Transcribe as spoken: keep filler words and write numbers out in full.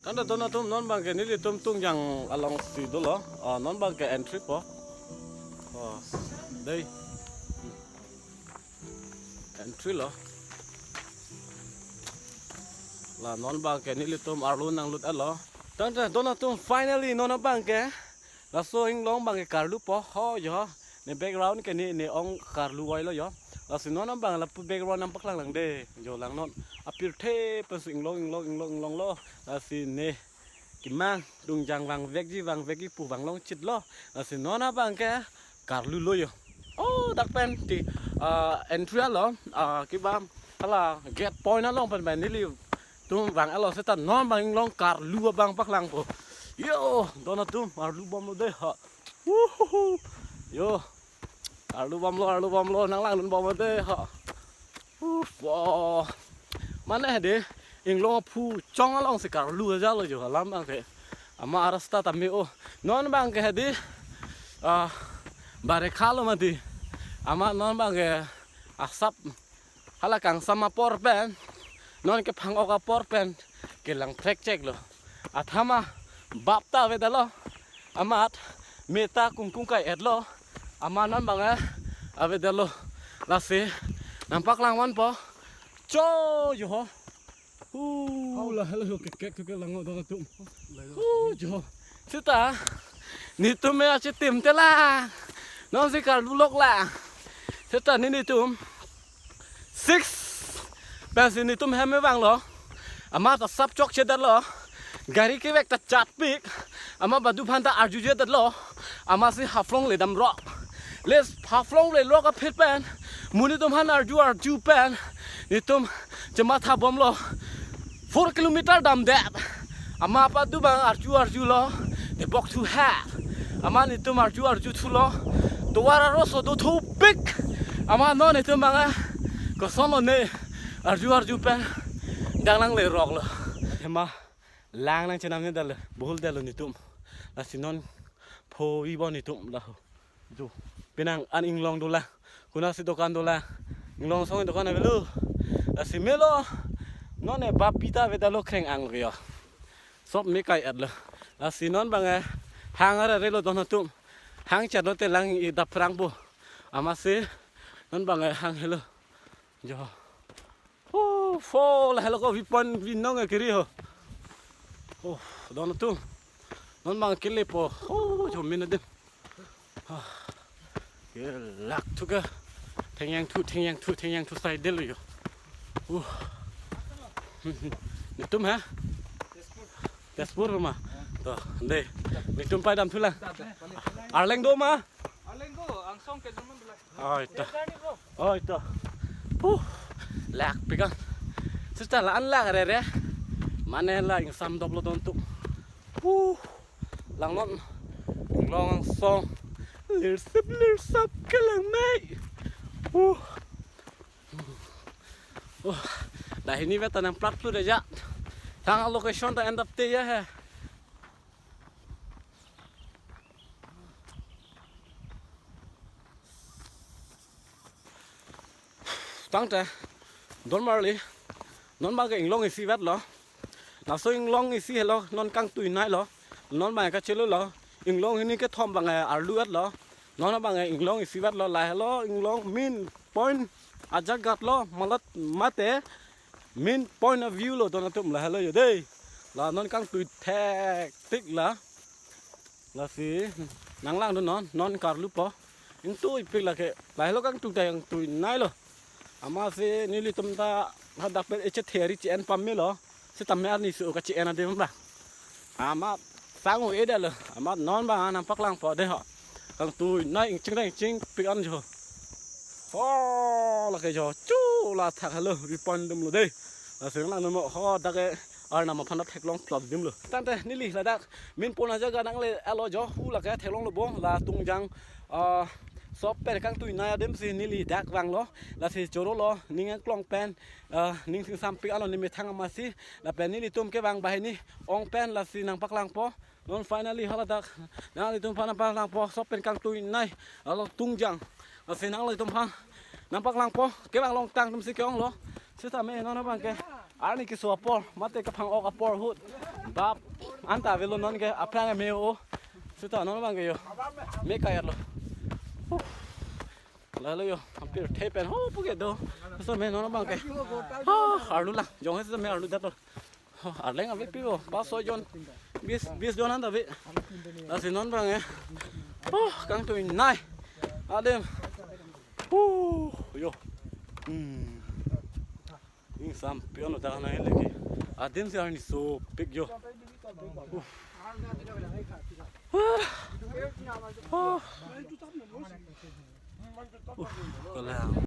Tangte don atum, non abangke nelitum Tungjang alongsi dolo. Ah, non abangke entry po. Oh, dei. Entry lo. La non abangke nelitum arlo nanglut-etlo. Tangte don atum, finally non abangke laso inglong abangke karlupo ho jo. Ne background ke ne, ne ong karlu wai lo jo. Lasi non abang lapu background nangpaklang lang dei. Jo lang non. Apirthe pensi inglong, inglong, inglong, inglong lo. Lasi ne kemang Tungjang vangvekji, vangvekji pu vanglong chit lo. Lasi non abangke karlu lo jo. Oh, dak pen ti, ah, entry lo, ah, kebang hala gate point along pen pen nelitum vang-etlo, seta non abang inglong karlu abang paklangpo. Yo, don atum, arlu bomlo dei ha. Uhuhu. Yo. Arlu bomlo, arlu bomlo, nanglangdun bomlo dei ha. Uff, oh. Mane dei, inglong aphu chong alongsi karlu ajalo jo, alam abangke. Amat arasta tame o. Non abangke dei, ah, barekha lo mati. Amat non abangke asap hala kangsam apor pen, non kephang-ok apor pen, kelang trekchek lo. Athema bap ta avedetlo. Amat me ta kungkung kai-etlo. Amat non abangke avedetlo. Lasi nangpaklang vanpo. Cho jo ho. Hu, la helo ho, kekek kekek lang o don atum. Hu jo. Seta netum me achitim te la. Nonsi karlu lok la. Seta ne netum six pensi netum hem me vanglo. Amat asap chokchedetlo. Gari kevek ta chatpik. Amat badu aphan ta arjujedetlo. Amatsi Haflong le damrok. Le Haflong le lok aphi pen, monit atum aphan arju arju pen netum chematha bomlo. Four kilometer damdet. Amat padu abang arju arjulo. Tebok thu ha. Amat netum arju arju thulo. Tovar arloso dothupik. Amat non netum abang kosonlo ne arju arju pen dang nangleroklo. Athema lang nangchenamnedetlo, boholdetlo netum. Lasi non phovi bo netum la ho. Jo, penang an inglong dolang, konatsi dokan dolang, inglong song dokan avelo. Lasi melo, non ne bap pi ta avedetlo, kreng-ang lo ke jo. Sop me kai-etlo. Lasi non abangke hang arere lo don atum. Hang chatlo te lang-i dap prang po. Amatsi non abangke hang helo. Jo. Oh, fo la helo ko view point vi nong kiri ho. Oh, don atum. Non abang kelepo. Oh, jo min adim. Ah. Kelak thu ke. Thengyang thu, thengyang thu, thengyang thu sai del jo. Uh. Netum ha? Tezpur ma. To, dei. Netum pai dam thulang. Arleng do ma? Arleng do, angsong ke dum lang. Oi to. Oi to. Huh. Lakpik an. Seta la-an lak rere. Mane la ingsam doplo don atum. Huh. Lang non. Inglong angsong. Lirsip lirsap kelang mei. Huh. Oh. Dah ini beta nang plat plu dejat. Tang location ta end up te ya he. Tangte don marli, non abangke inglong isi vetlo. Laso inglong isi helo non kangtui nai lo. Non abangke kachelo lo. Inglong hini kethom abangke arlu etlo. Non abangke inglong isi vetlo, la helo inglong main point ajagat lo, malat mate main point of view lo don atum, la helo jo dei. La non kangtui thektik la. Lasi nanglangdun non, non karlupo. Ingtuipik lake, lahelo kangtui ta ingtui nailo. Amatsi nelitum ta hadak pen echethe ari che-en pamelo. Sitame arni su kache-en adim ba. Amat sang-o-edetlo. Amat non abang nangpaklangpo dei ho. Kangtui nai ingching dang ingchingpik an jo. Oh, lake jo. Chu, la thak helo, view point adim lo dei. Lasi nanglangdun mo ho dak ke arnam aphan theklong plot adim lo. Tangte neli ladak main point ajaga nangle-etlo jo, hu lake theklonglo bo, la Tungjang, ah, sop pen kangtui nai adimsi neli dak vanglo, lasi chorolo, ning angklong pen, ah, ning singsampik alo ne methang amatsi, lapen nelitum kevang banghini ong pen lasi nangpaklangpo. Non finally haladak nanglitum aphan nangpaklangpo, sop pen kangtui nai, alo Tungjang. Lasi nanglitum aphan nangpaklangpo, kevang longtang atumsi ke-onglo. Sitame non abangke arni keso apor, mate kaphang-ok apor ahut. Bap, anta avelo non ke, aphrang me-o. Seta non abang ke yo. Me kayat lo. Huh. Lalo yo, hampir the pen ho puke do. So me non abang ke. Ha, arlu lang. Jong he so me arlu dat lo. Ho, arleng ave pi ho. Pas so jon. Bis, bis jon anta ave. Lasi non abang eh. Oh, kangtui nai. Adim. Huh, yo. Hmm. Ingsam pion ta na leke. Adim si arni sopik yo. Uff. Ah. Ah. Uff, kalang.